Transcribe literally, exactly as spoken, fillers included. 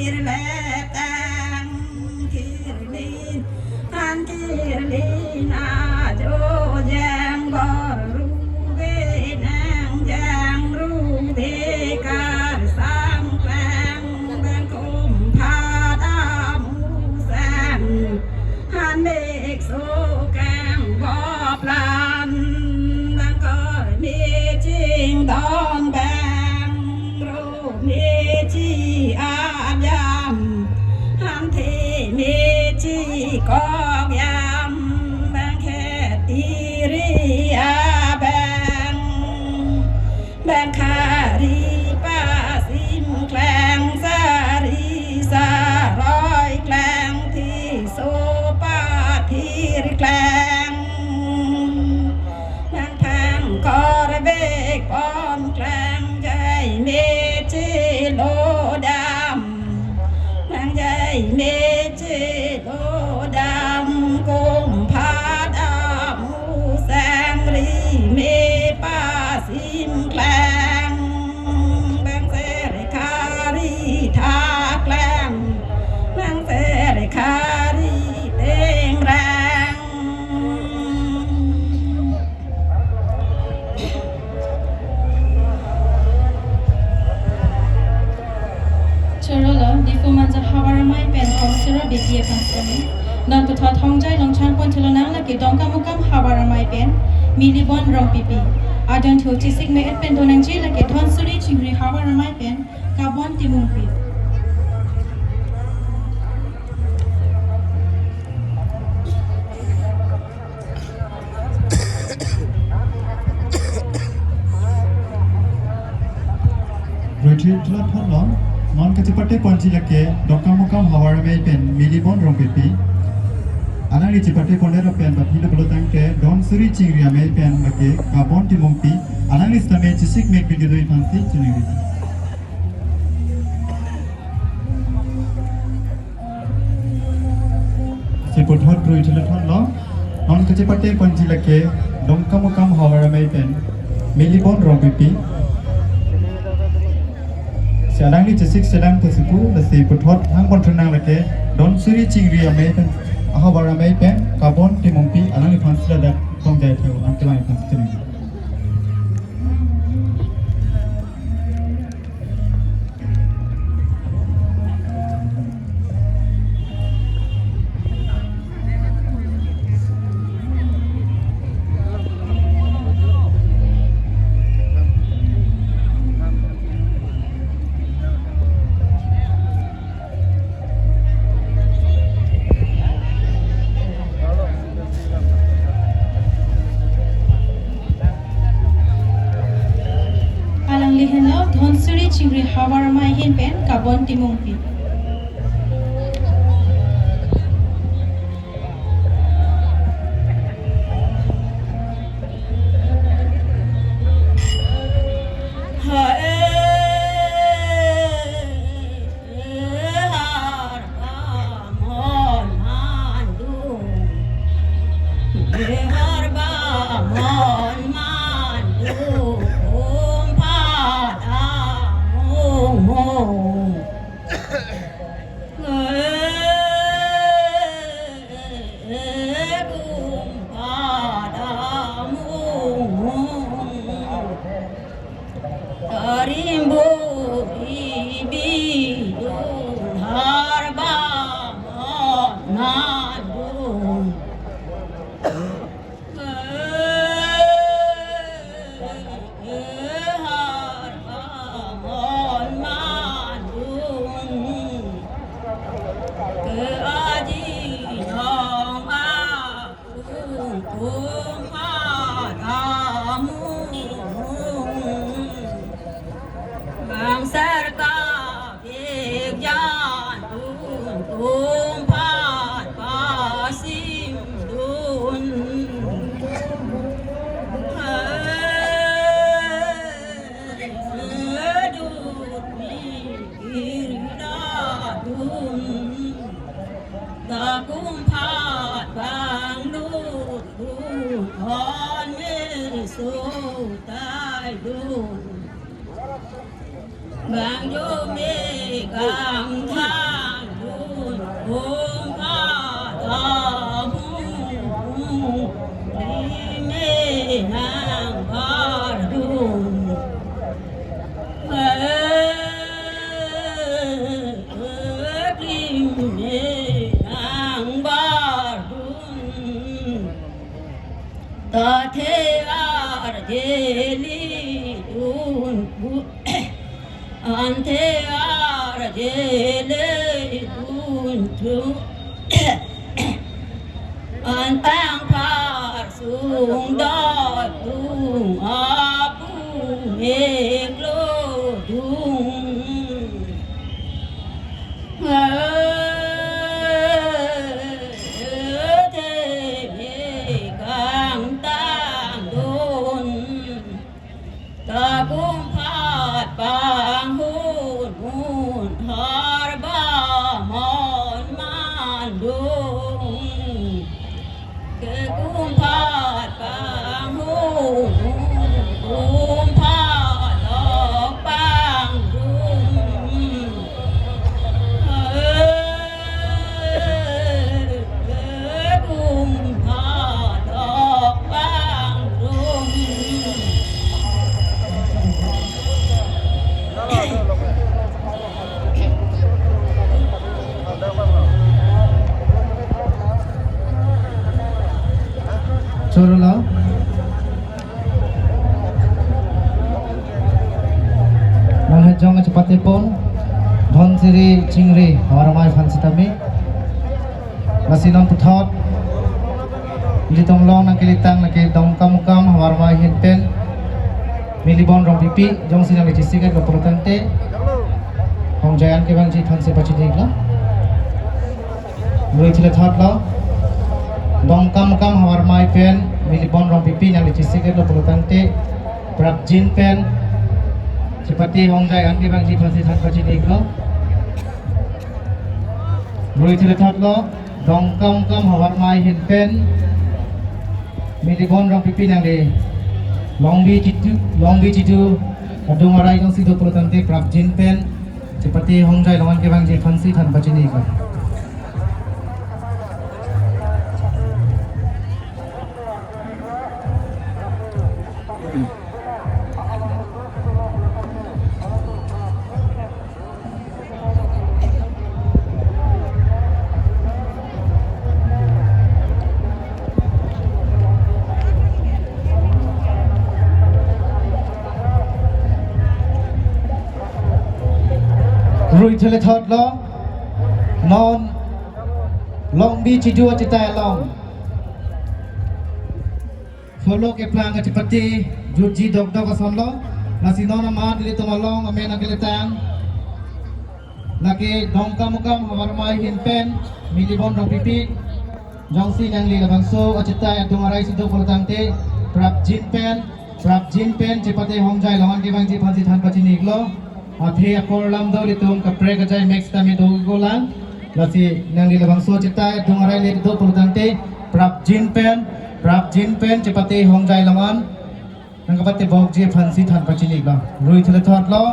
Kirletang kirlin, an kirlin ajo jeng bor ruve nang jeng ruve karsang kleng bengkum phada musang. Han mek so kang bop lan bang koi me ching dong bang ro me chi ajam. Han the me chi kok yam bang khe tiri abang. Bang khari pasim kleng sari saroi kleng thi so pathir kleng. Bang phang kor bek pon kleng jai me chi lo dam. Bang jai me chi lo dam kum phada musang ri me pasim kleng. Bang ser khari tha kleng. Bang ser khari teng rang. Chorolo, Diphu Manja Havar Amei pen Thongsuri Bey aphan sitame. Non puthot hongjai longchang pon thulo nang lake Dongkamukam Havar Amei pen Milibon Rongpipi. Adon thu chisik me-et pen donangji lake Dhonsuri Chingri Havar Amei pen Kabon Timungpi. Rui thulo thotlo, non kachepate ponji lake Dongkamukam Havar Amei pen Milibon Rongpipi. Alangli chepate pondet pen baphi lo pulo tangte Dhonsuri Chingri Amei pen lake Kabon Timungpi. Alangli sitame chisik me-et pen kedo aphan si chiningri. Si puthot rui thulo thotlo. Non kachepate ponji lake Dongkamukam Havar Amei pen Milibon Rongpipi. Si alangli chisik sedang pusi pu, lasi puthot hang pon thu nang lake Dhonsuri Chingri Amei pen Havar Amei pen Kabon Timungpi, alangliphan si ladak hongjai thu, an kelang aphan si chiningri. Alangli henlo Dhonsuri Chingri Havar Amei ahin pen Kabon Timungpi. Ha e. Har ba mon mandu, har ba mon mandu, kum phada mung mung. Dome kangthang dun, bung pha ta hung, rime nang bardun. Rime nang bardun. Tathe arjele dun bu, anthe arjele dun thu. An tang phar sung dot dung apu heklo dung. Theme kangthang dun. Ta bung phat pang hun mun har ba mon man dung. Ke bung phat pang hun mun, bung phat dok pang dung. Choro lo. Nanghejong chepate pon, Dhonsiri Chingri, havar amei aphan sitame. Lasi non puthot, ilitum along nangkelitang lake Dongkamukam havar amei ahin pen, Milibon Rongpipi, jongsi nangli chisiket lo pulo tangte, Hongjai an kevangji aphan si pachini iklo. Rui thile thot lo. Dongkamukam havar amei pen Milibon Rongpipi nangli chisiket lo pulo tangte prapjin pen chepate Hongjai an kevangji aphan si than pachini iklo. Rui thile thot lo. Dongkamukam havar amei ahin pen Milibon Rongpipi nangli longbi chitu, longbi chitu adung arai jongsi do pulo tangte prapjin pen chepate Hongjai along an kevangji aphan si than pachini iklo. Rui thile thot lo. Non longbi chitu achetai along polo keplang kachepate jutji dokdok ason lo. Lasi non amat ilitum along amen nangkelitang lake Dongkamukam havar amei ahin pen Milibon Rongpipi, jongsi nangli labangso achetai adung arai si do pulo tangte prapjin pen, prapjin pen chepate Hongjai along an kevangji aphan si than pachini iklo. Athe akorlam do, ilitum kaprek ajai mek sitame do golang. Lasi nangli labangso achetai adung arai le do pulo tangte prapjin pen, prapjin pen chepate Hongjai along an nangkepatebokji aphan si than pachini iklo. Rui thile thot lo.